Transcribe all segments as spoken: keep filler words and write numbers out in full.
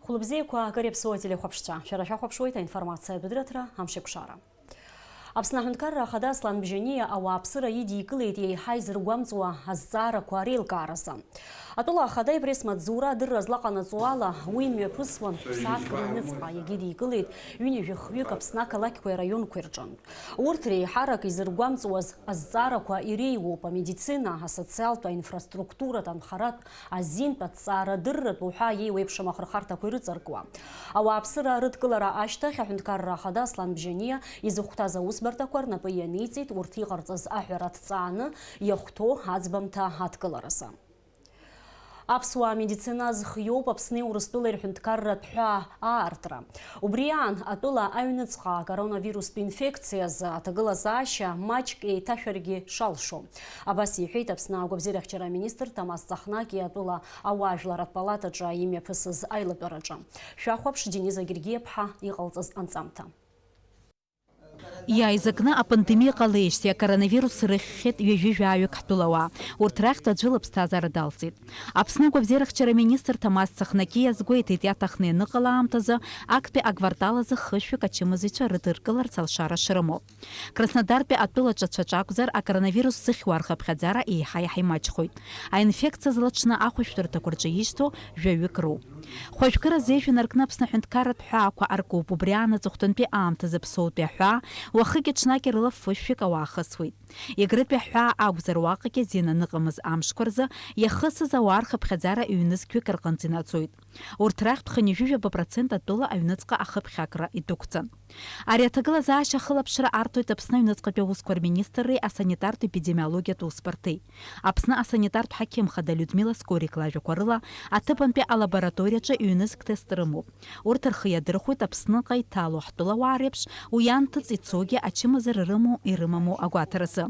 Хәылбзиақәа, акыр иаԥсуа ателехәаԥшцәа, шәара шәахәаԥшуеит аинформациатә дырраҭара Амшеикәшара. Аԥсны аҳәынҭқарра ахада Аслан Бжьаниа ауааԥсыра идикылеит еиҳа изыргәамҵуа азҵаарақәа реилкааразы. Атәыла ахада ипресс-маҵзура адырра злаҟанаҵо ала, уи мҩаԥысуан ԥсаатәк рыҩныҵҟа, иагьа идикылеит ҩынҩажәи хҩык Аԥсны ақалақьқәеи араионқәеи рҿынтә. Урҭ реиҳарак изыргәамҵуаз азҵаарақәа иреиуоуп амедицина, асоциалтә, аинфраструктуратә, анхаратә, азинтә, аҭҵаарадырратә уҳәа еиуеиԥшым ахырхарҭақәа ирыҵаркуа. Ауааԥсыра рыдкылара ашьҭахь аҳәынҭқарра ахада Аслан Бжьаниа изыхәҭаз аусбарҭақәа рнапы ианиҵеит, урҭ иҟарҵаз аҳәара ҭҵааны иахәҭоу аӡбамҭа адкыларазы. Аԥсуаа амедицина зхиоуп Аԥсни Урыстәылеи рҳәынҭқарратә ҳәаа аартра. Убри аан, атәыла аҩныҵҟа акоронавирустә инфекциазы аҭагылазаашьа маҷк еиҭашәаргьы шалшо. Абас иҳәеит Аԥсны агәабзиарахьчара аминистр Ҭамаз Ҵахнакиа атәыла ауаажәларратә палатаҿы имҩаԥысыз аилатәараҿы. Шәахәаԥш, Дениза Гергиаԥҳа иҟалҵаз анҵамҭа. Иааизакны апандемиа ҟалеижьҭеи акоронавирус рыхьхьеит ҩажәи жәаҩык ҳтәылауаа. Урҭ рахьтә аӡәы лыԥсҭазаара далҵит. Аԥсны агәабзиарахьчара аминистр Ҭамаз Цахнакиа иазгәеиҭеит, иаҭахны ианыҟала аамҭазы актәи аквартал азы хышәҩык ачымазаҩцәа рыдыркыларц алшара шрымоу. Краснодартәи атәылаҿы цәаҿакәзар, акоронавирус зыхьуа рхыԥхьаӡара еиҳа-еиҳа имаҷхоит. Аинфекциа злаҽны ахәышәтәырҭақәа рҿы ишьҭоу жәаҩык роуп. Хәажәкыра зежә инаркны Аԥсны аҳәынҭқарратә ҳәаақәа аркуп, убри аан аҵыхәтәантәи аамҭазы Ԥсоутәи аҳәаа уахыки-ҽнаки рыла фышәҩык ауаа ахысуеит. Егрытәи аҳәаа акәзар, уаҟагьы азин аныҟамыз амшқәа рзы иахысыз ауаа рхыԥхьаӡара ҩнызқьҩык рҟынӡа инаӡоит. Урҭ рахьтә хынҩажәижәаба процент атәыла аҩныҵҟа ахыԥхьакра идәықәҵан. Ари аҭагылазаашьа ахылаԥшра арҭоит Аԥсны аҩныҵҟатәи аусқәа рминистрреи асанитартә-епидемиологиатә усбарҭеи. Аԥсны асанитартә ҳақьым хада Людмила Скорик лажәақәа рыла, аҭыԥантәи алабораториаҿы ҩнызқь тест рымоуп. Урҭ рхы иадырхәоит Аԥсныҟа иҭало ҳтәылауаа реиԥш, уи анҭыҵ ицогьы ачымазара рымоу ирымаму агәаҭаразы.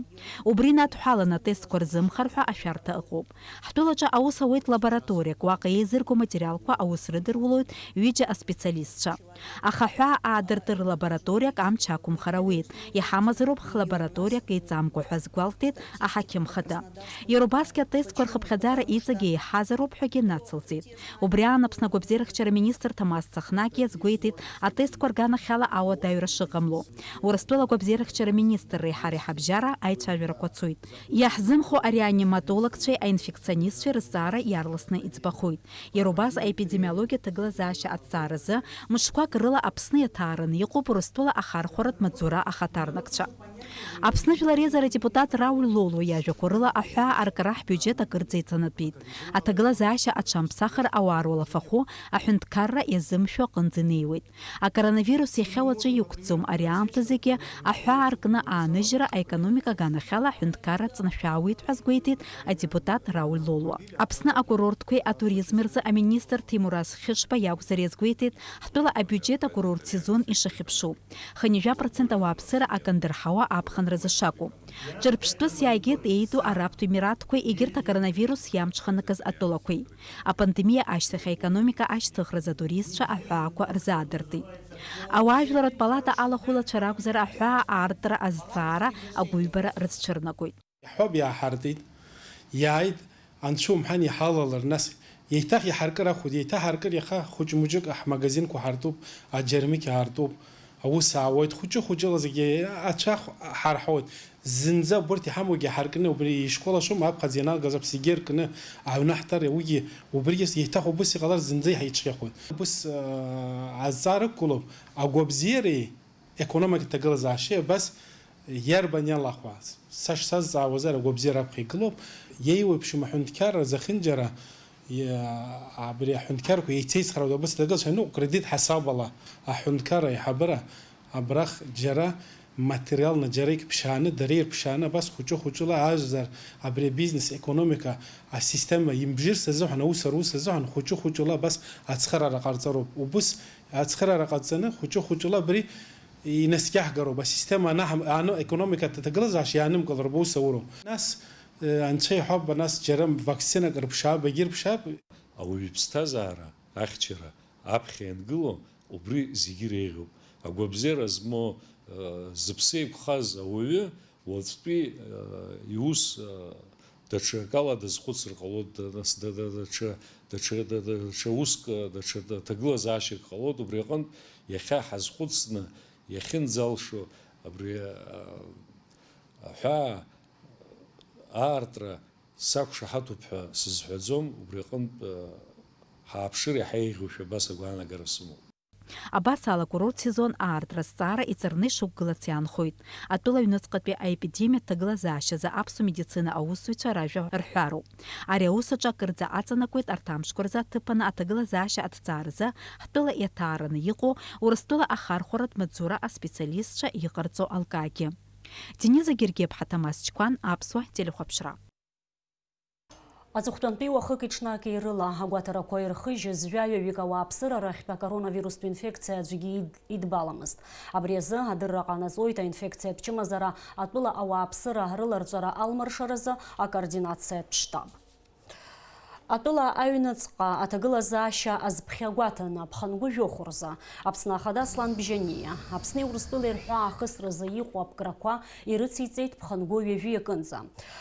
Убри инадҳәаланы атестқәа рзымхар ҳәа ашәарҭа ыҟоуп. Ҳтәылаҿы аус ауеит лабораториак, уаҟа еизырго аматериалқәа аус рыдырулоит ҩыџьа аспециалистцәа. Аха аҳәаа аадыртыр лабораториак амч ақәымхар ауеит, иҳамазароуп хлабораториак еиҵамкәа ҳәа азгәалҭеит аҳақьым хада. Иара убасгьы атестқәа рхыԥхьаӡара иҵегьы еиҳазароуп ҳәагьы нацылҵеит. Убри аан Аԥсны агәабзиарахьчара аминистр Ҭамаз Цахнак иазгәеиҭеит атестқәа рганахьала ауадаҩра шыҟамло. Урыстәыла агәабзиарахьчара аминистрреи ҳареи ҳабжьара аицәажәарақәа цоит. Иаҳзымхо ареаниматологцәеи аинфекционистцәеи рызҵаара иаарласны иӡбахоит. Иара убас аепидемиологиатә ҭагылазаашьа аҭҵааразы мышқәак рыла Аԥсны иаҭаараны иҟоуп Урыстәыла ахархәаратә маҵзура ахаҭарнакцәа. Аԥсны Жәлар Реизара адепутат Рауль Лолуа иажәақәа рыла аҳәаа аркра ҳбиуџьет акырӡа иҵанатәеит. Аҭагылазаашьа аҽамԥсахыр ауаа руалафахәы аҳәынҭқарра иазымшәо аҟынӡа инеиуеит. Акоронавирус иахьа уаҵәы иқәӡом, ари аамҭазгьы аҳәаа аркны ааныжьра аекономика аганахьала аҳәынҭқарра ҵнашәаауеит ҳәа азгәеиҭеит адепутат Рауль Лолуа. Аԥсны акурортқәеи атуризми рзы аминистр Ҭемураз Хьышба иакәзар иазгәеиҭеит, ҳтәыла абиуџьет акурорт сезон ишахьыԥшу. Хынҩажәа процент ауааԥсыра акандырҳауа аԥхынразы шакәу. Ҿырԥштәыс иааигеит еиду Арабтә Емиратқәеи егьырҭ акоронавирус иамҽханакыз атәылақәеи. Апандемиа ашьҭахь аекономика ашьҭыхразы атуристцәа аҳәаақәа рзаадыртит. Ауаажәларратә палата алахәылацәа ракәзар, аҳәаа аартра азҵаара агәыҩбара рыцәцәырнагоит. Иаҳҳәап, иааҳартит, иааит, анцәа умҳәан иҳалалар, нас еиҭах иҳаркыр ахәыд, еиҭаҳаркыр иаха хәыҷ-мыҷык ҳмагазинқәа ҳартуп, аџьармыкьа ҳартуп, аус аауеит, хәыҷы-хәыҷыла зегьы ацәа х-, ҳарҳауеит. Зынӡа убырҭ иҳамоугьы ҳаркны, убри ишколашома аԥхьаӡа ианалгаз аԥсигьы ркны аҩны ҳҭар, уигьы убригьы еиҭах убыс иҟалар зынӡа иҳаицәгьахоит. Убыс, аа, азҵаара ықәгылоуп, агәабзиареи економикатә ҭагылазаашьеи абас иарбан иалахәуа? Са шсазҵаауазар, агәабзиара аԥхьа игылоуп. Иеиуеиԥшым аҳәынҭқарра зехьынџьара, иа-, абри аҳәынҭқаррақәа еицеицхраауеит, абас ҭагылазаашьа, ну, кредит ҳасабала аҳәынҭқарра аиҳабыра, абрахь џьара материалны џьара икьыԥхьааны, дара ирԥхьааны, абас хәыҷы-хәыҷыла ажәлар абри абизнес, аекономика, асистема имбжьырц азыҳәан, аус арус азыҳәан хәыҷы-хәыҷыла абас ацхыраара ҟарҵароуп. Убыс ацхыраара ҟарҵаны, хәыҷы-хәыҷыла абри инаскьаҳгароуп, асистема анаҳам-, аны-, аекономика аҭагылазаашьа иаанымкылароуп, аус ауроуп. Нас, э, анцәа иҳәап, нас џьара вакцинак рыԥшаап, егьырԥшаап. Ауаҩы иԥсҭазаара ахьчара аԥхьа иангыло, убри зегьы иреиӷьуп. Агәабзиара змоу, э, зыԥсы еиқәхаз ауаҩы уаҵәтәи, э, иус, э, Даҽакала дазхәыцыр ҟалоит, да-, нас, да-, да-, даҽа, даҽа, да-, да-, даҽа уск, даҽа ҭагылазаашьак ҟалоит, убри аҟынтә иахьа ҳазхәыцны иахьынӡалшо абри, а, аҳәаа аартра сақәшаҳаҭуп ҳәа сызҳәаӡом, убри аҟынтә, а, ҳааԥшыр иаҳа еиӷьушәа абас агәаанагара сымоуп. Абас ала акурорт сезон аартра азҵаара иҵарны ишықәгылац иаанхоит. Атәыла аҩныҵҟатәи аепидемиа ҭагылазаашьазы аԥсуа медицина аусзуҩцәа ражәа рҳәароуп. Ари аус аҿы акырӡа аҵанакуеит арҭ амшқәа рзы аҭыԥаны аҭагылазаашьа аҭҵааразы ҳтәыла иаҭаараны иҟоу Урыстәыла ахархәаратә маҵзура аспециалистцәа иҟарҵо алкаагьы. Дениза Гергиаԥҳа, Ҭамаз Чқәан, Аԥсуа телехәаԥшра. Аҵыхәтәантәи уахыки-ҽнаки рыла агәаҭарақәа ирхыжьыз жәаҩаҩык ауааԥсыра рахьтә акоронавирустә инфекциа аӡәгьы ид-, идбаламызт. Абри азы адырра ҟанаҵоит аинфекциатә чымазара атәыла ауааԥсыра рыларҵәара алмаршаразы акоординациатә штаб. Атәыла аҩныҵҟа аҭагылазаашьа азԥхьа гәаҭаны, ԥхынгәы жәохә рзы, Аԥсны Ахада Аслан Бжьаниа, Аԥсни Урыстәылеи рҳәаа ахысразы иҟоу аԥкрақәа ирыциҵеит ԥхынгәы ҩажәи акынӡа.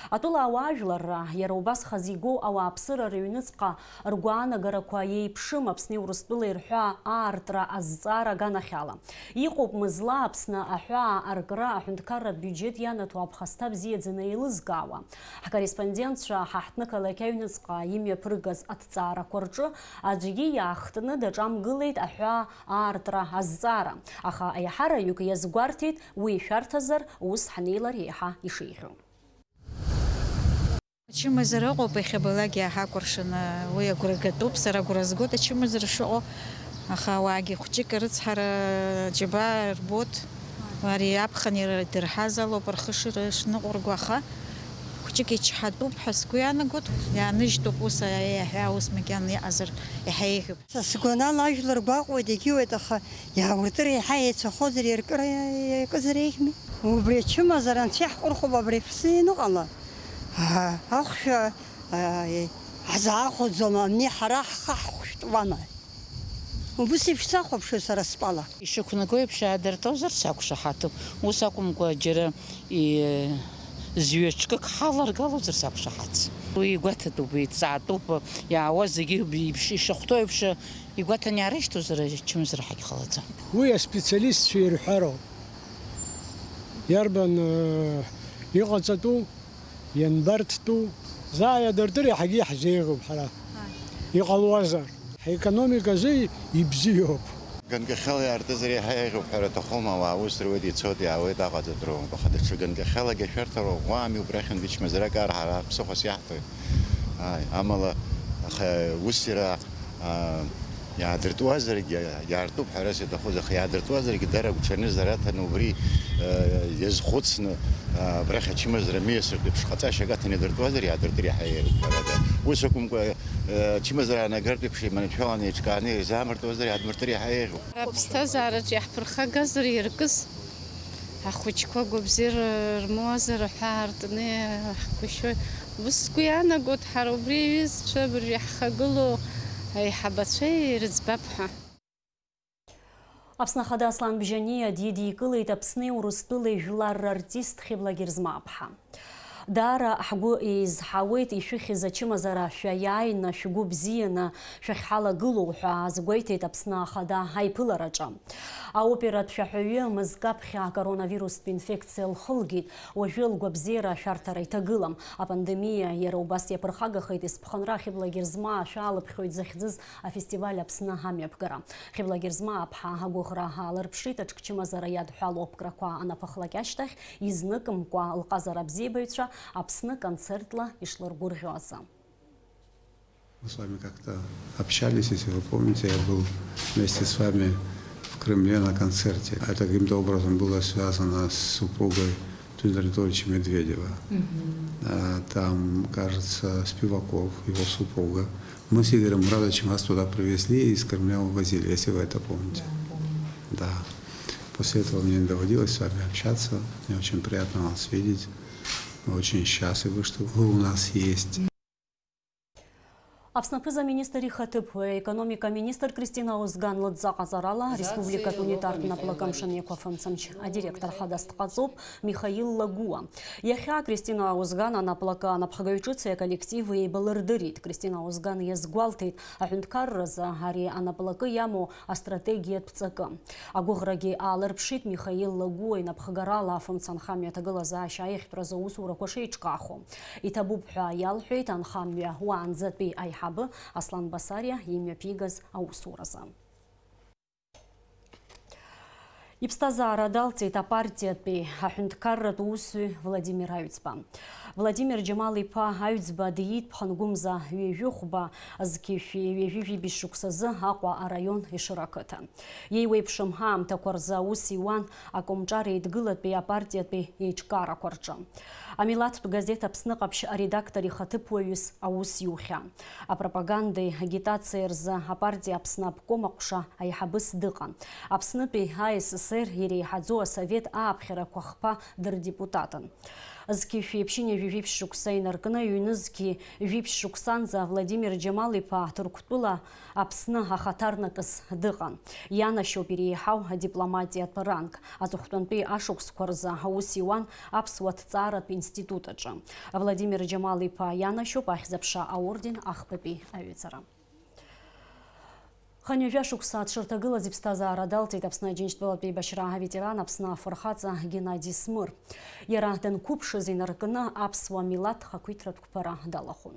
Атәыла ауаажәларра, иара убас хазы игоу ауааԥсыра рыҩныҵҟа ргәаанагарақәа еиԥшым Аԥсни Урыстәылеи рҳәаа аартра азҵаара аганахьала. Иҟоуп мызла Аԥсны аҳәаа аркра аҳәынҭқарратә биуџьет ианаҭо аԥхасҭа бзиаӡаны еилызкаауа. Ҳкорреспондентцәа ҳаҳҭнықалақь аҩныҵҟа имҩаԥыргаз аҭҵаарақәа рҿы аӡәгьы иаахтны даҿамгылеит аҳәаа аартра азҵаара, аха аиҳараҩык иазгәарҭеит уи шәарҭазар, ус ҳнеилар еиҳа ишеиӷьу. Ачымазара ыҟоуп, иахьабалак иааҳакәыршаны, уи агәра гатәуп, сара агәра згоит ачымазара шыҟоу, аха ауаагьы хәҷык арыцҳара џьабаа рбоит, ари аԥхын ирдырҳаз алоуп рхы шыршныҟәырго, аха хәҷык ичҳатәуп ҳәа сгәы иаанагоит, иааныжьтәуп ус, аиаҳәа ус макьана иҟазар иаҳа еиӷьуп. Са сгәанала, ажәлар гәаҟуеит, егьиуеит, аха иаауртыр еиҳа еицәахозар, иаркыр иакызар еиӷьми? Убри ачымазара анцәа иаҳҟәырхуп абри Аԥсны ианыҟала. Аа, ахәшәа, аа, ҳзаахәаӡом, амни ҳара ҳхы ҳхәышәтәуама? Убыс еиԥш сахәаԥшуеит сара стәала. Ишықәнаго еиԥш иаадыртәозар сақәшаҳаҭуп. Ус акәымкәа, џьара, и-, зҩаҿкык ҳаларгалозар сақәшаҳаҭ. Уи игәаҭатәуп, уи иҭҵаатәуп, иаауа зегьы иԥш-, ишахәҭоу еиԥш игәаҭаны иаарышьҭуазар, ачымазара ҳагьҟалаӡом. Уи аспециалистцәа ирҳәароуп. Иарбан, э, иҟаҵатәу, ианбарҭтәу, заа иадыртыр иаҳагьы иаҳзеиӷьуп ҳара. Иҟалуазар, ҳекономика азы ибзиоуп. Ганкахьала иаартызар иаҳа еиӷьуп ҳәара аҭахума, ауаа аус руеит, ицоит, иаауеит, аҟаҵатәроуп. Аха даҽа ганкахьалагьы ашәарҭара ӷәӷәами, убрахьынтә ичмазарак ар ҳара ԥсыхәас иаҳҭоит. Ааи, амала, аха ус иара, аа, иаадыртуазаргьы, иаартуп ҳәарас иаҭахуз, аха иаадыртуазаргьы дара агәҽанызар аҭаны убри, э, иазхәыцны, э, абрахь ачымазара миасыртә еиԥш ҟаҵашьак аҭаны иадыртуазар, иаадыртыр иаҳа еиӷьуп ҳәарада. Ус акәымкәа, э, ачымазара аанагартә еиԥш еиманшәаланы еиҿкааны ирзаамыртуазар, иаадмыртыр иаҳа еиӷьуп. Аԥсҭазаараҿ иаҳԥырхагазар иркыз, ахәыҷқәа гәабзиара рмоуазар ҳәа аартны ҳгәышьоит. Ус сгәы иаанагоит, ҳара убри аҩызцәа абыржәы иаҳхагылоу аиҳабацәа ирыӡбап ҳәа. Аԥсны Ахада Аслан Бжьаниа дидикылеит Аԥсни Урыстәылеи жәлар рартист Хьыбла Герзмааԥҳа. Даара ҳгәы еизҳауеит ишәыхьыз ачымазара, шәаиааины, шәгәы бзианы шәахьҳалагылоу ҳәа азгәеиҭеит Аԥсны Ахада аиԥылараҿы. Аоператә шәаҳәаҩы мызкы аԥхьа акоронавирустә инфекциа лхылгеит, уажәы лгәабзиара ашәарҭара иҭагылам. Апандемиа иара убас иаԥырхагахеит есԥхынра Хьыбла Герзмаа шәаалыԥхьоит захьӡыз афестиваль Аԥсны амҩаԥгара. Хьыбла Герзмааԥҳа агәыӷра аалырԥшит аҽкчымазара иадҳәалоу аԥкрақәа анапахлак ашьҭахь, изныкымкәа лҟазара абзиабаҩцәа Аԥсны концертла ишлыргәырӷьо азы. Мы с вами как-то общались, если вы помните, я был вместе с вами в Кремле на концерте. Это каким-то образом было связано с супругой Дмитрия Анатольевича Медведева. Мгм. А, там, кажется, Спиваков, его супруга. Мы с Игорем Мурадовичем вас туда привезли и из Кремля увозили, если вы это помните. Да, помню. Да. После этого мне не доводилось с вами общаться. Мне очень приятно вас видеть. Мы очень счастливы, что вы у нас есть. Аԥсны аԥыза-министр ихаҭыԥуаҩ, аекономика аминистр Кристина Озган лыдҵа ҟаҵарала, ареспубликатә унитартә наплакы амшын еиқәафымцамч адиректор хадас дҟаҵоуп Михаил Лагуа. Иахьа Кристина Озган анаплакы анапхгаҩ ҿыци аколлективи еибалырдырит. Кристина Озган иазгәалҭеит, аҳәынҭқарразы ари анаплакы иамоу астратегиатә ҵакы. Агәыӷрагьы аалырԥшит Михаил Лагуа инапхгарала афымца анхамҩа аҭагылазаашьа аиӷьтәразы аусурақәа шеиҿкаахо. Иҭабуп ҳәа иалҳәеит анхамҩа уаанӡатәи аиҳабы Аслан Басариа имҩаԥигаз аусуразы. Иԥсҭазаара далҵит апартиатәи аҳәынҭқарратә усзуҩ Владимир Аҩӡба. Владимир Џьамал-иԥа Аҩӡба диит ԥхынгәымза ҩажәи хәба зқьи шәи ҩажәи жәибжь шықәсазы Аҟәа араион Ешыра ақыҭан. Иеиуеиԥшым аамҭақәа рзы аус иуан акомҿар еидгылатәи апартиатәи еиҿкаарақәа рҿы. Амилаҭтә газеҭ Аԥсны Ҟаԥшь аредактор ихаҭыԥуаҩыс аус иухьан. Апропагандеи агитациеи рзы апартиа Аԥсны обком аҟәша аиҳабыс дыҟан. Аԥснытәи А С С Р иреиҳаӡоу асовет ааԥхьарақәа хԥа дырдепутатын. Зқьи шәи ԥшьынҩажәи жәиԥшь шықәса инаркны ҩнызқьи жәиԥшь шықәсанӡа Владимир Џьамал-иԥа Ҭырқәтәыла Аԥсны ахаҭарнакыс дыҟан. Ианашьоуп иреиҳау адипломатиатә ранг. Аҵыхәтәантәи ашықәсқәа рзы аус иуан Аԥсуа ҭҵааратә институт аҿы. Владимир Џьамал-иԥа ианашьоуп Ахьӡ-аԥша аорден ахԥатәи аҩыҵара. Хынҩажәа шықәса дшырҭагылаз иԥсҭазаара далҵит Аԥсны Аџьынџьтәылатә еибашьра аветеран, Аԥсны афырхаҵа Геннади Смыр. Иара данқәыԥшыз инаркны аԥсуа милаҭ хақәиҭратә қәԥара далахәын.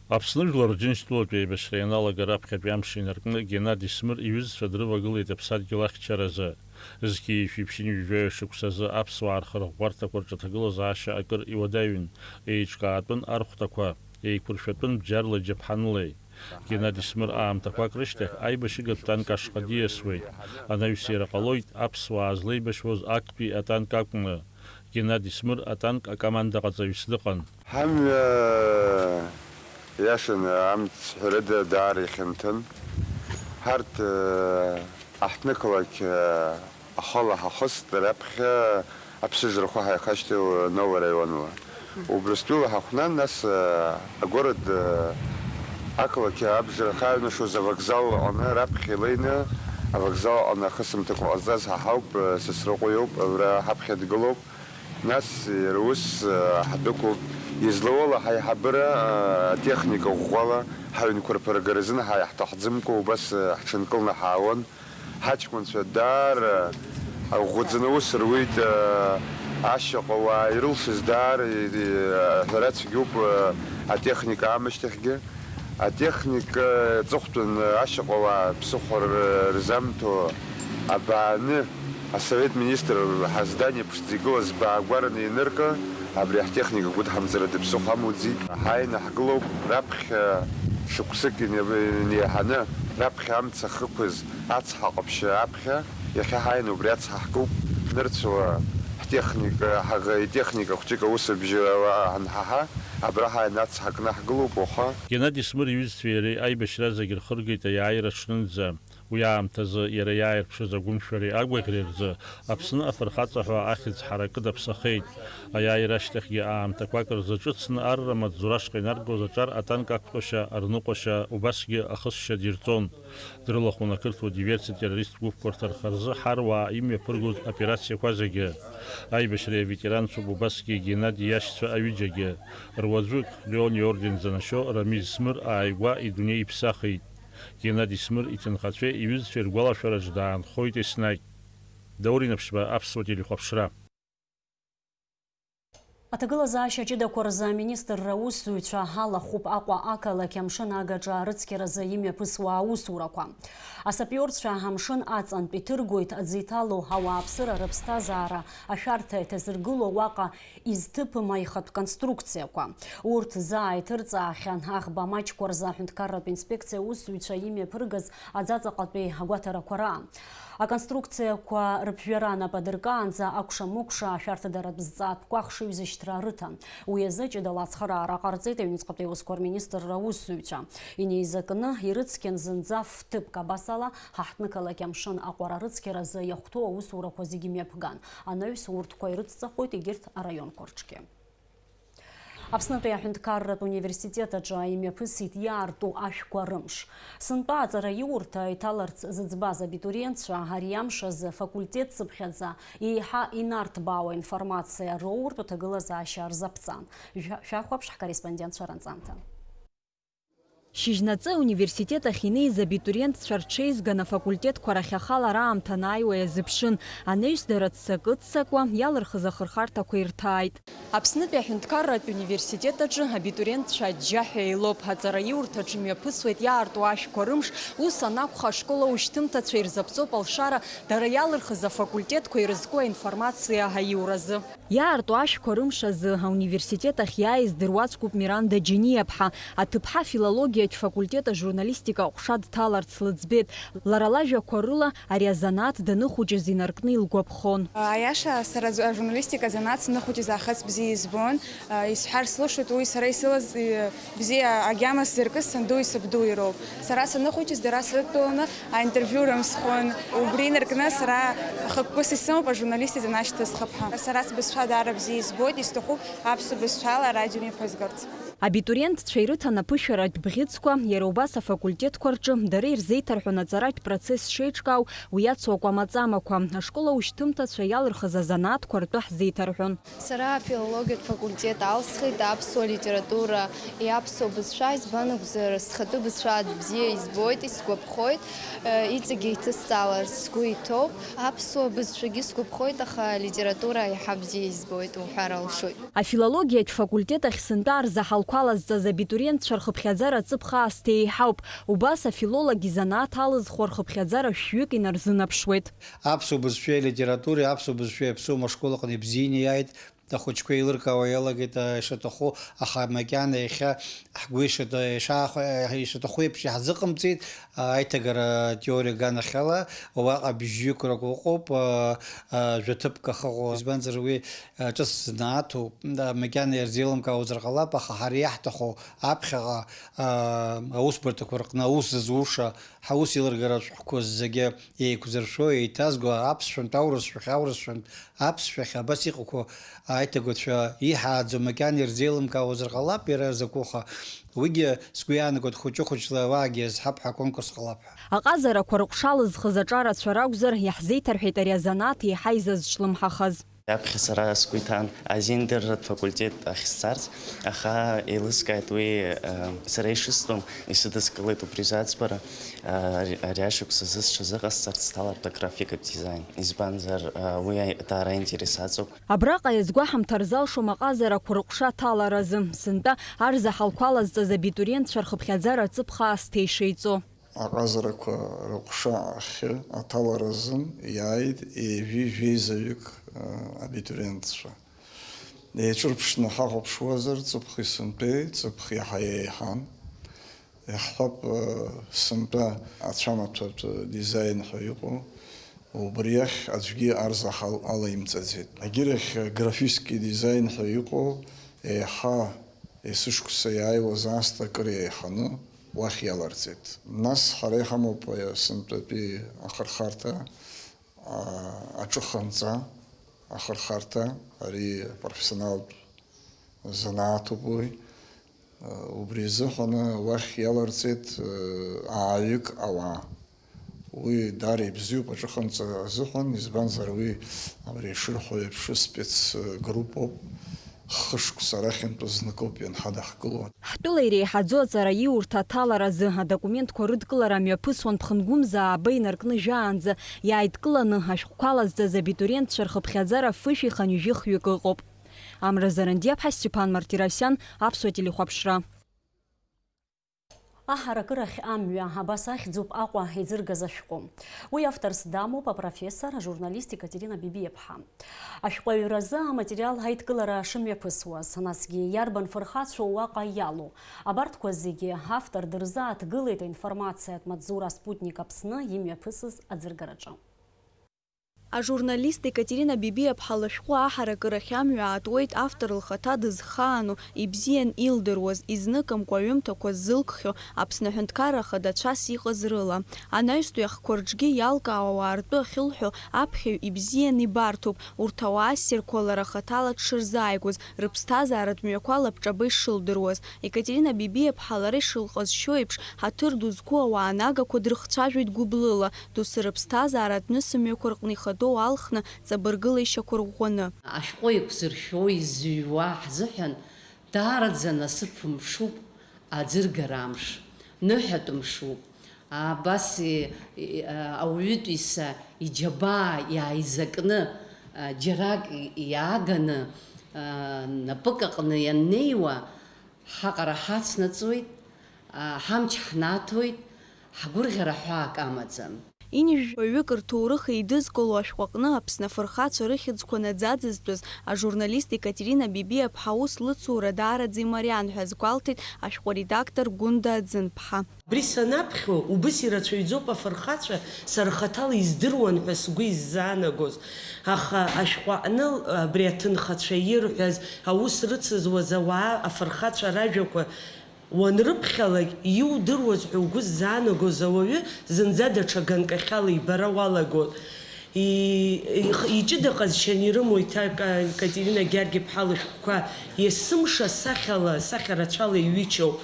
Аԥсны жәлар Рџьынџьтәылатә еибашьра ианалага раԥхьатәи амш инаркны Геннади Смыр иҩызцәа дрывагылеит аԥсадгьыл ахьчаразы. Зқьи жәшәи ԥшьынҩажәи жәаҩа шықәсазы аԥсуаа рхырӷәӷәарҭақәа рҿы аҭагылазаашьа акыр иуадаҩын, еиҿкаатәын архәҭақәа, еиқәыршәатәын бџьарла џьаԥҳанылеи. Геннади Смыр аамҭақәак рышьҭахь аибашьыгатә танк ашҟа диасуеит. Анаҩс иара ҟалоит аԥсуаа злеибашьуаз актәи атанк акәны. Геннади Смыр атанк акомандаҟаҵаҩыс дыҟан. Ҳамҩа, иашаны, амц ҳәарада, даара ихьанҭан. Ҳарҭ, э, аҳҭнықалақь, э, ахала ҳахыст, раԥхьа аԥсыжрахә ҳаихашьҭит Новый араионла. Убрыстәыла ҳахәнан, нас, э, агород, э, ақалақь абжара ахьааҩнашоз авокзал аҟны раԥхьа илеины, авокзал аҟны ахысымҭақәа ҟазҵаз ҳа ҳауп, э, Сасрыҟәа иоуп, абра ҳаԥхьа дгылоуп. Нас иара ус, э, ҳдәықәлт. Излауала ҳаиҳабыра, э, атехника ӷәӷәала ҳаҩнқәа рԥыргара азын ҳа иаҳҭахӡамкәа убас, э, ҳҽынкыланы ҳаауан. Ҳаҷкәынцәа даара ӷәӷәаӡаны аус руит, э, ашьаҟа уаа ирылшаз даара, э, аҳәара цәгьоуп, э, атехника аамышьҭахьгьы. Атехника аҵыхәтәан ашьаҟауаа ԥсыхәа р-, рзамҭо абааны асовет министр ҳаздание ԥшӡа игылаз баагәараны ианыркы, абри ҳтехника гәыдҳамҵара дыԥсыхәа амуӡеит. Ҳааины ҳгылоуп раԥхьа шықәсык ине-, инеиҳаны, раԥхьа амца ахықәыз ацҳа ҟаԥшьы аԥхьа, иахьа ҳааины убри ацҳа ҳкуп, нырцәла ҳтехника, ҳаӷа-, итехника хәҷык аусбжьы анҳаҳа, абра ҳааины ацҳа кны ҳгылоуп уаха. Геннади Смыр иҩызцәеи иареи аибашьра зегь рхыргеит аиааира аҽнынӡа. Уи аамҭазы иара иааирԥшыз агәымшәареи агәаӷьреи рзы Аԥсны афырхаҵа ҳәа ахьӡ ҳаракы даԥсахеит. Аиааира ашьҭахьгьы аамҭақәак рзы ҿыцны арра амаҵзура ашҟа инаргоз аҿар атанк ақәтәашьа, арныҟәашьа, убасгьы ахысшьа дирҵон. Дрылахәын ақырҭуа диверсиатә террористтә гәыԥқәа рҭарха рзы ҳаруаа имҩаԥыргоз операциақәа зегьы. Аибашьреи аветеранцәоуп убасгьы Геннади иашьцәа аҩыџьагьы. Руаӡәык, Леон иорден занашьо Рамиль Смыр ааигәа идунеи иԥсахит. Геннади Смыр иҭынхацәеи иҩызцәеи ргәалашәараҿ даанхоит еснагь. Даур Инаԥшьба, Аԥсуа телехәаԥшра. Аҭагылазаашьа ҷыдақәа рзы аминистрра аусзуҩцәа алахәуп Аҟәа ақалақь амшын агаҿа арыцқьаразы имҩаԥысуа аусурақәа. Асапиорцәа амшын аҵантә иҭыргоит аӡы иҭало ауааԥсыра рыԥсҭазаара ашәарҭа иҭазыргыло уаҟа изҭыԥым аихатә конструкциақәа. Урҭ заа иҭырҵаахьан аӷба маҷқәа рзы аҳәынҭқарратә инспекциа аусзуҩцәа имҩаԥыргаз аӡаҵаҟатәи агәаҭарақәа раан. Аконструкциақәа рыԥжәара анапы адыркаанӡа акәша-мыкәша ашәарҭадаратә зҵаатәқәа ахшыҩзышьҭра рыҭан. Уи азы ҷыдала ацхыраара ҟарҵеит аҩныҵҟатәи аусқәа рминистрра аусзуҩцәа. Инеизакны ирыцқьан зынӡа ф-ҭыԥк, абасала, ҳаҳҭнықалақь амшын аҟәара рыцқьаразы иахәҭоу аусурақәа зегьы мҩаԥган. Анаҩс урҭқәа ирыцҵахоит егьырҭ араионқәа рҿгьы. Аԥснытәи аҳәынҭқарратә университет аҿы имҩаԥысит иаарту ашәқәа рымш. Сынтәа аҵараиурҭа иҭаларц зыӡбаз абитуриентцәа ари амш азы факультет цыԥхьаӡа еиҳа инарҭбаауа информациа роуртә аҭагылазаашьа рзаԥҵан. Шәа-, шәахәаԥш ҳкорреспондентцәа ранҵамҭа. Шьыжьнаҵы ауниверситет ахь инеиз абитуриентцәа рҽеизган афакультетқәа рахь ахалара аамҭа анааиуа иазыԥшын, анаҩс дара ццакы-ццакуа иалырхыз ахырхарҭақәа ирҭааит. Аԥснытәи аҳәынҭқарратә университет аҿы абитуриентцәа аџьџьаҳәа еилоуп, аҵараиурҭаҿ имҩаԥысуеит иаарту ашәқәа рымш, ус анакәха, ашкол аушьҭымҭацәа ирзаԥҵоуп алшара, дара иалырхыз афакультетқәа ирызку аинформациа аиуразы. Иаарту ашәқәа рымш азы ауниверситет ахь иааиз дыруаӡәкуп Миранда Џьениаԥҳа, аҭыԥҳа филологиатә факультет ажурналистика аҟәша дҭаларц лыӡбеит. Лара лажәақәа рыла, ари азанааҭ даныхәыҷыз инаркны илгәаԥхон. Аиаша, сара аӡ-, ажурналистика азанааҭ саныхәыҷыз аахыҵ бзиа избон. Исҳәар слышоит, уи сара исылаз, э, бзиа агьама сзыркыз санду исабду ироуп. Сара саныхәыҷыз дара срыдтәаланы аинтервиу рымсхон. Убри инаркны сара хықәкыс исымоуп ажурналист изанааҭ шьҭысхып ҳәа. Сара сбызшәа даара бзиа избоит, исҭахуп аԥсуа бызшәала арадио мҩаԥызгарц. Абитуриентцәа ирыҭан аԥышәаратә бӷьыцқәа, иара убас афакультетқәа рҿы дара ирзеиҭарҳәон аҵаратә процесс шеиҿкаау, уи иацу акәамаҵамақәа, ашкол аушьҭымҭацәа иалырхыз азанааҭқәа ртәы ҳзеиҭарҳәон. Сара афилологиатә факультет алсхит, аԥсуа литература, аԥсуа бызшәа, избан акәзар, схатәы бызшәа бзиа избоит, исгәаԥхоит, э, иҵегьы иҭысҵаларц сгәы иҭоуп. Аԥсуа бызшәагьы сгәаԥхоит, аха алитература иаҳа бзиа избоит уҳәар алшоит. Афилологиатә факультет ахь сынтәа арзаҳалқәа лазҵаз абитуриентцәа рхыԥхьаӡара ҵыԥх аасҭа еиҳауп. Убас афилолог изанааҭ алызхуа рхыԥхьаӡара шәҩык инарзынаԥшуеит. Аԥсуа бызшәеи алитературеи, аԥсуа бызшәеи аԥсуа ашкол аҟны ибзианы иааит. Ахәыҷқәа еилыркаауа иалагеит, а, ишаҭаху, аха макьана иахьа ҳгәы ишаҭа-, ишаахә-, ишаҭаху еиԥш иаҳзыҟамҵеит, а, аиҭагара теориа аганахьала, уаҟа бжьҩык ракәыҟоуп, а, а, жәаҭыԥк ахыҟоу, избанзар уи, а, ҿыц знааҭуп, а, макьана ирзеилымкаауазар ҟалап, аха ҳара иаҳҭаху аԥхьаҟа, а, аусбарҭақәа рҟны аус зызуша, ҳаус еилыргара ашәҟәқәа зегьы еиқәзыршәо, еиҭазго, аԥсшәантә аурысшәахь, аурысшәантә аԥсшәахь, абас иҟақәоу аиҭагацәа иҳааӡо макьана ирзеилымкаауазар ҟалап, иара закәыха. Уигьы сгәы иаанагоит, хәыҷы-хәыҷла уаагьы иазҳап ҳәа аконкурс ҟалап ҳәа. Аҟазарақәа рыҟәша лызхыз аҿарацәа ракәзар, иаҳзеиҭарҳәеит ари азанааҭ еиҳа изазҿлымҳахаз. Аԥхьа сара сгәы иҭан азиндырратә факультет ахь сцарц, аха еилыскааит уи, э, сара ишыстәым, исыдыскылеит убри заӡбара, э, ари, ари ашықәс азы сҽазыҟасҵарц сҭалартә аграфикатә дизаин. Избанзар, э, уи даара аинтерес аҵоуп. Абраҟа иазгәаҳамҭар залшом аҟазарақәа рыҟәша аҭаларазы, сынтәа арзаҳалқәа лазҵаз абитуриентцәа рхыԥхьаӡара ҵыԥх аасҭа ишеиҵо. Аҟазарақәа рыҟәша ахьы аҭалара азын иааит ҩажәи жәеизаҩык, а, абитуриентцәа. Еиҿырԥшны ҳахәаԥшуазар, ҵыԥхи сынтәеи, ҵыԥх иаҳа еиҳан. Иаҳҳәап, а, сынтәа ацәамаҭәатә дизаин ҳәа иҟоу, убри ахь аӡәгьы арзаҳал алаимҵаӡеит. Агьырахь, графический дизаин ҳәа иҟоу, еиҳа есышықәса иааиуаз аасҭа акыр еиҳаны, уахь иаларҵеит. Нас ҳара иҳамоуп, а, сынтәатәи ахырхарҭа, а, аҿыханҵа ахырхарҭа, ари профессионалтә занааҭуп уи. А, убри азыҳәан уахь иаларҵеит, а, ааҩык ауаа. Уи даара ибзиоуп аҿыханҵа азыҳәан, избанзар, уи, абри ишырҳәо еиԥш, спецгруппоуп, хышықәса арахьынтә зныкоуп ианҳадаҳкыло. Ҳтәыла иреиҳаӡоу аҵараиурҭа аҭаларазы адокументқәа рыдкылара мҩаԥысуан ԥхынгәымза ааба инаркны жәаанӡа, иааидкыланы ашәҟәқәа лазҵаз абитуриентцәа рхыԥхьаӡара фышәи хынҩажәи хҩык ыҟоуп. Амра Зарандиаԥҳа, Степан Мартиросиан, Аԥсуа телехәаԥшра. Аҳаракырахь амҩа, абас ахьӡуп Аҟәа иӡыргаз ашәҟәы. Уи авторс дамоуп апрофессор, ажурналист Екатерина Бибиаԥҳа. Ашәҟәы аҩразы аматериал аидкылара шымҩаԥысуаз, насгьы иарбан фырхацәоу уаҟа иалоу, абарҭқәа зегьы автор дырзааҭгылеит аинформациатә маҵзура Спутник Аԥсны имҩаԥысыз аӡыргараҿы. Ажурналист Екатерина Бибиаԥҳа лышәҟәы аҳаракырахь амҩа аатуеит автор лхаҭа дызхаану, ибзиан илдыруаз, изныкымкәа аҩымҭақәа ззылкхьоу Аԥсны аҳәынҭқарра Ахада цас иҟаз рыла. Анаҩстәи ахқәа рҿгьы иалкаауа ауаа ртәы ахьылҳәо аԥхьаҩ ибзиан ибарҭоуп, урҭ ауаа ссирқәа лара хаҭала дшырзааигәаз, рыԥсҭазааратә мҩақәа лабҿаба ишылдыруаз. Екатерина Бибиаԥҳа лара ишылҟазшьоу еиԥш, ҳаҭыр ду зқәу ауаа нагақәа дрыхцәажәоит гәыблыла, доусы рыԥсҭазааратә нысымҩақәа рҟны ихадоу алхны, ҵабыргыла ишьақәырӷәӷәаны. Ашәҟәы еиқәзыршәо изыҩуа ҳзыҳәан даараӡа насыԥ мшуп аӡыргара амш, ныҳәатә мшуп. Абас и-, и-, ауаҩытәыҩса иџьабаа иааизакны, а, џьарак и-, иааганы, а, напык аҟны ианнеиуа, ҳаҟара ҳацнаҵуеит, а, ҳамч ҳнаҭоит, ҳгәырӷьара ҳәаак амаӡам. Инжәжәаҩык рҭоурых еидызкыло ашәҟәы аҟны Аԥсны афырхацәа рыхьӡқәа наӡаӡызтәыз ажурналист Екатерина Бибиаԥҳа аус лыцура даараӡа имариан ҳәа азгәалҭеит ашәҟәы редактор Гәында Аӡынԥҳа. Абри санаԥхьо, убыс ирацәаҩӡоуп афырхацәа сара хаҭала издыруан ҳәа сгәы иззаанагоз. Аха ашәҟәы аҟны абри аҭынхацәа ирҳәаз, аус рыцызуаз ауаа, афырхацәа ражәақәа уанрыԥхьалак, иудыруаз ҳәа угәы ззаанагоз ауаҩы зынӡа даҽа ганкахьала ибара уалагон. И-, их-, иҷыда ҟазшьаны ирымоу иҭак, а, Екатерина Гьаргь-иԥҳа лышәҟәқәа есымша сахьала, сахьа рацәала иҩычоуп.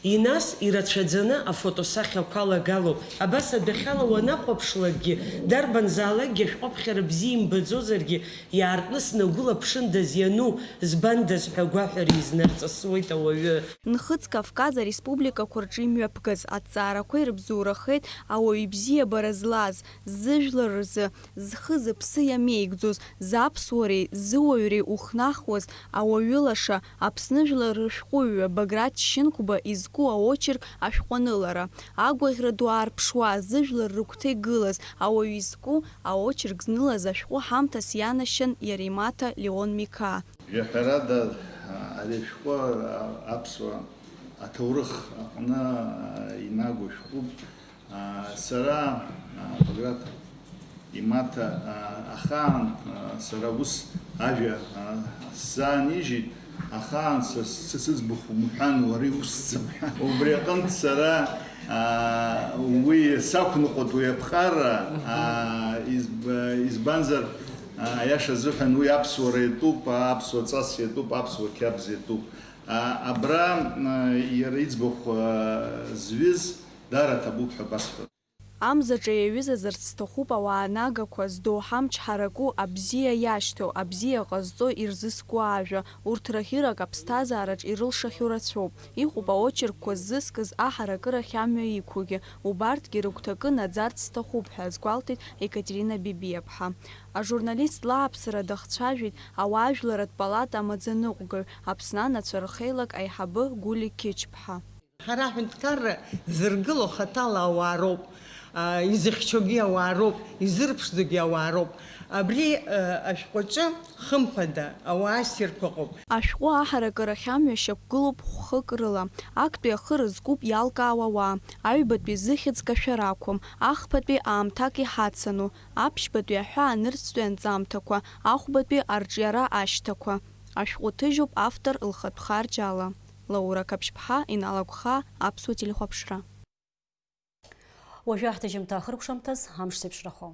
Инас ирацәаӡаны афотосахьақәа алагалоуп. Абас адәахьала уанахәаԥшлакгьы, дарбанзаалакгьы ашәҟәыԥхьара бзиа имбаӡозаргьы, иаартны снагәылаԥшындаз иану, збандаз ҳәа агәаҳәара изнарҵысуеит ауаҩы. Нхыҵ Кавказ ареспубликақәа рҿы имҩаԥгаз аҭҵаарақәа ирыбзоурахеит ауаҩ ибзиабара злаз, зыжәлар рзы зхы-зыԥсы иамеигӡоз, заԥсуареи зыуаҩреи ухнахуаз ауаҩы лаша, Аԥсны жәлар рышәҟәыҩҩы Баграт Шьынқәба изку аочерк ашәҟәанылара. Агәаӷьра ду аарԥшуа, зыжәлар рыгәҭа игылаз ауаҩы изку аочерк знылаз ашәҟәы ҳамҭас ианашьан иара имаҭа Леон Миқаа. Жәаҳәарада, ари ашәҟәы аԥсуа аҭоурых аҟны инагоу шәҟәуп. Сара, Баграт имаҭа, ахаан, сара ус ажәа сзаанижьит, ахаан са сыӡбахә умҳәан, уара иусӡам ҳәа. Убри аҟынтә сара, уи сақәныҟәоит, уи аԥҟара, изб-, избанзар, аиаша азыҳәан уи аԥсуара иатәуп, аԥсуа ҵас иатәуп, аԥсуа қьабз иатәуп. Абра иара иӡбахә зҩыз даара аҭабуп ҳәа басҳәоит. Амзаҿа иаҩызазарц сҭахуп ауаа нагақәа, здоуҳа амч ҳараку, абзиа иашьҭоу, абзиа ҟазҵо ирзыскуа ажәа, урҭ рахьырак аԥсҭазаараҿ ирылшахьоу рацәоуп. Иҟоуп аочеркқәа ззыскыз аҳаракырахь амҩа иқәугьы, убарҭгьы рыгәҭакы наӡарц сҭахуп ҳәа азгәалҭеит Екатерина Бибиаԥҳа. Ажурналист лааԥсара дахцәажәеит ауаажәларратә палата амаӡаныҟәгаҩ, Аԥсны анацәа рхеилак аиҳабы Гәли Қьычԥҳа. Ҳара аҳәынҭқарра зыргыло хаҭала ауаа роуп, а, изыхьчогьы ауаа роуп, изырԥшӡогьы ауаа роуп. Абри, а, ашәҟәаҿы, хымԥада, ауаа ссирқәа ыҟоуп. Ашәҟәы аҳаракырахь амҩа шьақәгылоуп хәхык рыла. Актәи ахы рызкуп иалкаауа ауаа. Аҩбатәи зыхьӡ кашәар ақәым, ахԥатәи аамҭак иҳацану, аԥшьбатәи аҳәаа нырцәтәи анҵамҭақәа, ахәбатәи арҿиара ашьҭақәа. Ашәҟәы ҭыжьуп автор лхатә харџьала. Лаура Қаԥшьԥҳа, Инал Агәхаа, Аԥсуа телехәаԥшра. Уажәы ҳҭыжьымҭа ахыркәшамҭаз амш зеиԥшрахо.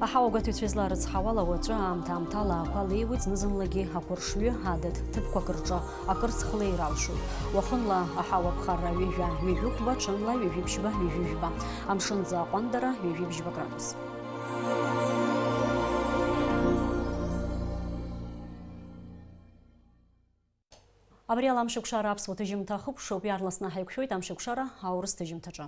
Аҳауагәаҭаҩцәа изларыцҳауала, уаҵәы аамҭа-аамҭала ақәа леиуеит, зны-зынлагьы ақәыршҩы, адыд, ҭыԥқәак рҿы акырцх леир алшоит. Уахынла аҳауа ԥхарра ҩажәа, ҩажәи хәба, ҽынла ҩажәи ԥшьба, ҩажәи жәба. Амшынӡы аҟәандара ҩажәи бжьба градус. Абри ала амшеикәшара аԥсуа ҭыжьымҭа ахыкәшоуп, иаарласны ҳаиқәшәоит амшеикәшара аурыс ҭыжьымҭаҿы.